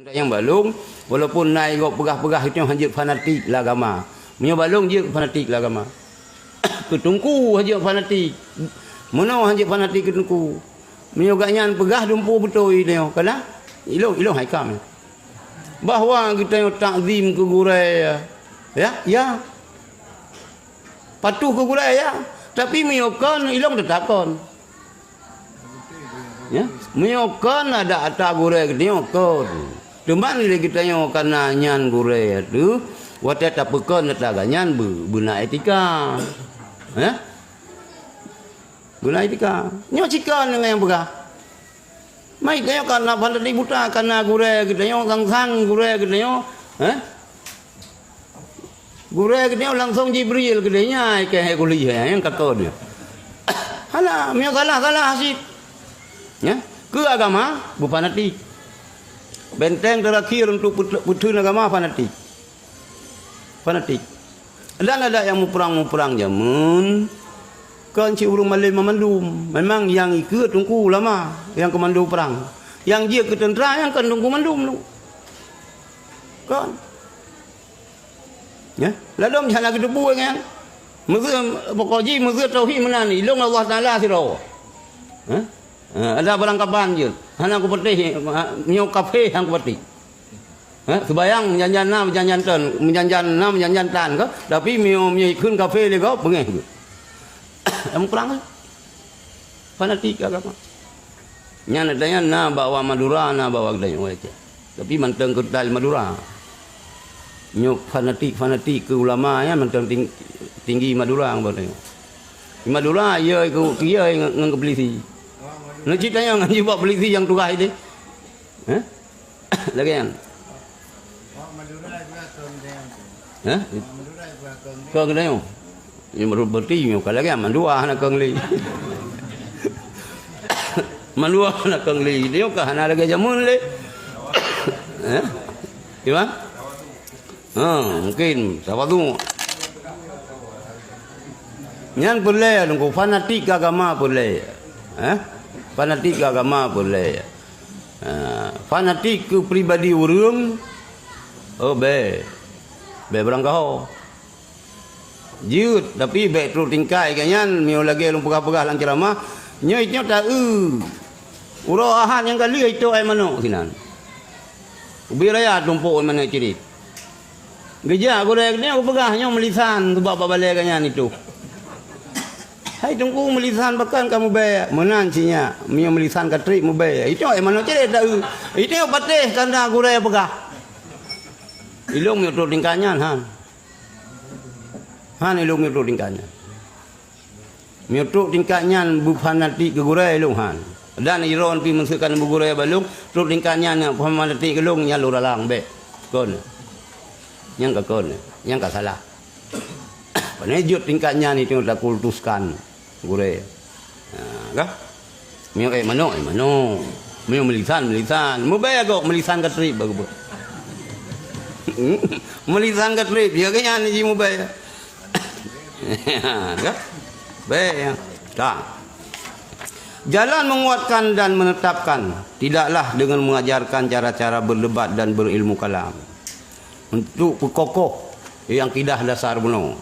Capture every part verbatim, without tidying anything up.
Nyang balong, walaupun na gob peugah-peugah itu hanjeuet fanatik lam agama. Meunyoe balong jeuet fanatik lam agama. Keu teungku hanjeuet fanatik. Meunoe hanjeuet fanatik keu teungku. Meunyoe gobnyan peugah dumpeue beutôi nyoe, kana ilong, ilong hai kam. Bahwa geutanyoe takzim keu gurée, ya, ya. Patuh keu gurée, ya. Tapi meunyoe kon, ilong teutap kon. Ya, meunyoe kon adak ata gurée geutanyoe kon. Teuma lé geutanyoe kana nyan gurée teuh, watée tapeukon ata gobnyan beu-, beuna etika. Ya? Beuna etika. Nyoe cit kon nyang peugah. Mai geutanyoe kana fanatik buta, kana gurée geutanyoe, sang-sang gurée geutanyoe. Ya? Gurée geutanyoe langsong Jibril keudeh nyan, keu hai kuliah nyang ka kon nyoe. Hana, meunyoe salah, salah cit. Ya, keu agama, beufanatik. Benteng terakhir untuk peute-, peutheun agama, fanatik. Fanatik. Dan adak nyang muprang-muprang jameun, kon cit ureuëng malém mandum. Memang nyang ikeue teungku ulama, nyang keumando prang. Nyang jeuet keu teuntra, nyang kon teungku mandum. Kon. Ya, ladom hana geuteupeue nyan. Meuseu pokok jih meuseu tauhid meunan, ilong Allah Taala sidroe. Ha? Ha, ada barang kaban jeuet. Hana kupatéh, ha, nyoe kafé hana kupatéh. Ha, seubayang meujanjan na meujanjan tan, meujanjan na meujanjan tan ka, tapi meunyoe, meunyoe ikheun kafé lé gob beungéh jeuet. Nyang muprang. Fanatik agama. Nyan ata nyan na bak Madura, na bak geutanyoe Aceh. Tapi mantong keutai Madura. Nyoe fanatik-fanatik keu ulama nyan mantong ting-, tinggi Madura bak geutanyoe. Di Madura, ya keu, ya ngon, ngon polisi. Nyoe cit tanyoe ngon jibak polisi nyang tugaih deh. Hah? Lagée nyan. Hah? Kong geutanyoe. Ini baru berarti nyoe ka lagée mandua hana kong lé. Mandua hana kong lé. Nyoe ka hana lagée jameun lé. Hah? Gimana? Ha, mungkin sawadhu. Nyan peureulée, teungku, fanatik keu agama peureulée. Hah? Fanatik keu agama peureulée. Ha, fanatik keu pribadi ureuëng, oh, bèe. Bèe beurangkaho. Jeuet, tapi bèk trok tingkat geuh nyan, meunyoe lagée lôn peugah-peugah lam ceuramah, nyoe, nyoe ta-eu. Uroe Ahad nyang ka lheueh itôk éh manok sinan. Ubé raya tumpôk éh manok cirit. Geujak gurée nyoe geupeugah nyoe meulisan, sabab bak balée geuh nyan itôk. Hai teungku, meulisan pakon ka mubèe? Meunan cit nyak, meunyoe meulisan ka trép mubèe. Itôk éh manok cirit ta-eu. Itôk patéh kana gurée peugah. Ilong meunyoe trok tingkat nyan, han. Han ilong meunyoe trok tingkat nyan. Meunyoe trok tingkat nyan beufanatik keu gurée ilong, han. Dan iron pih meuseukan beugurée bak lôn, trok tingkat nyan nyang fanatik keu lôn nyan lôn ralang bèk. Kon. Nyang ka kon, nyang ka salah. Pane jeuet tingkat nyan itu takultuskan gurée. Ha, kah? Meunyoe éh manok, éh manok. Meunyoe meulisan, meulisan. Mubèe gob meulisan ka trép bagoe. Meulisan ka trép, ya geuh nyan jimubèe. Kah? Bèe, ya. Ka. Jalan menguatkan dan menetapkan tidaklah dengan mengajarkan cara-cara berdebat dan berilmu kalam. Untuk peukokoh nyang kidah dasar bunoe.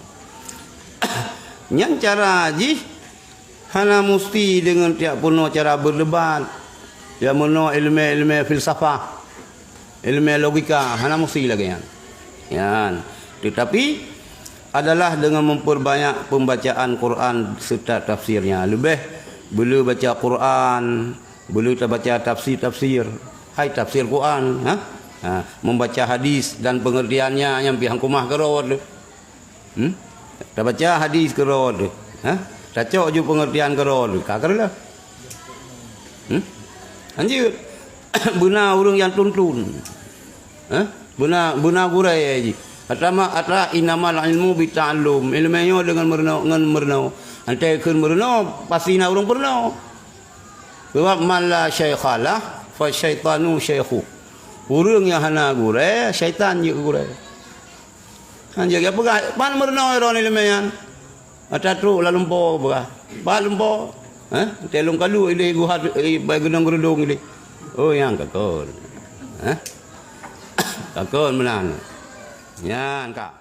Nyan cara jih hana musti deungon tiak peunoh cara berdebat, ya meunoe ileumèe-ileumèe filsafah, ileumèe logika, hana musti lagèe nyan. Nyan, teutapi adalah dengan memperbanyak pembacaan Quran serta tafsirnya. Leubeh beu-le baca Quran, beu-le tabaca tafsir-tafsir. Hai tafsir Quran, ha? Ha, membaca hadis dan pengertiannya nyang pih hangko mah keurot. Hmm? Tabaca hadis keurot, ha? Tacok ju pengertian keurot, ka keureuloh. Hmm? Lanjut. Beuna ureuëng nyang tuntun. Ha? Beuna, beuna gurée jih. Atama atra innamal ilmu bita'allum. Ileumèe nyoe deungon meurunoe, ngon meurunoe. Antée kheun meurunoe, pasti na ureuëng peurunoe. Sabab man la syaikhalah, fa syaitanu syaikhuh. Ureuëng nyang hana gurée, syaitan jeuet gurée. Han jeuet geupeugah, "Pan meurunoe droeneuh ileumèe nyan?" Ata trok lam lumpoe peugah, "Pat lumpoe?" Hah? Teuh lôn kalu ilée guha, eh, bak gunong geurudong ilée. Oh, nyang ka kon. Hah? Takon meunan. Nyan ka.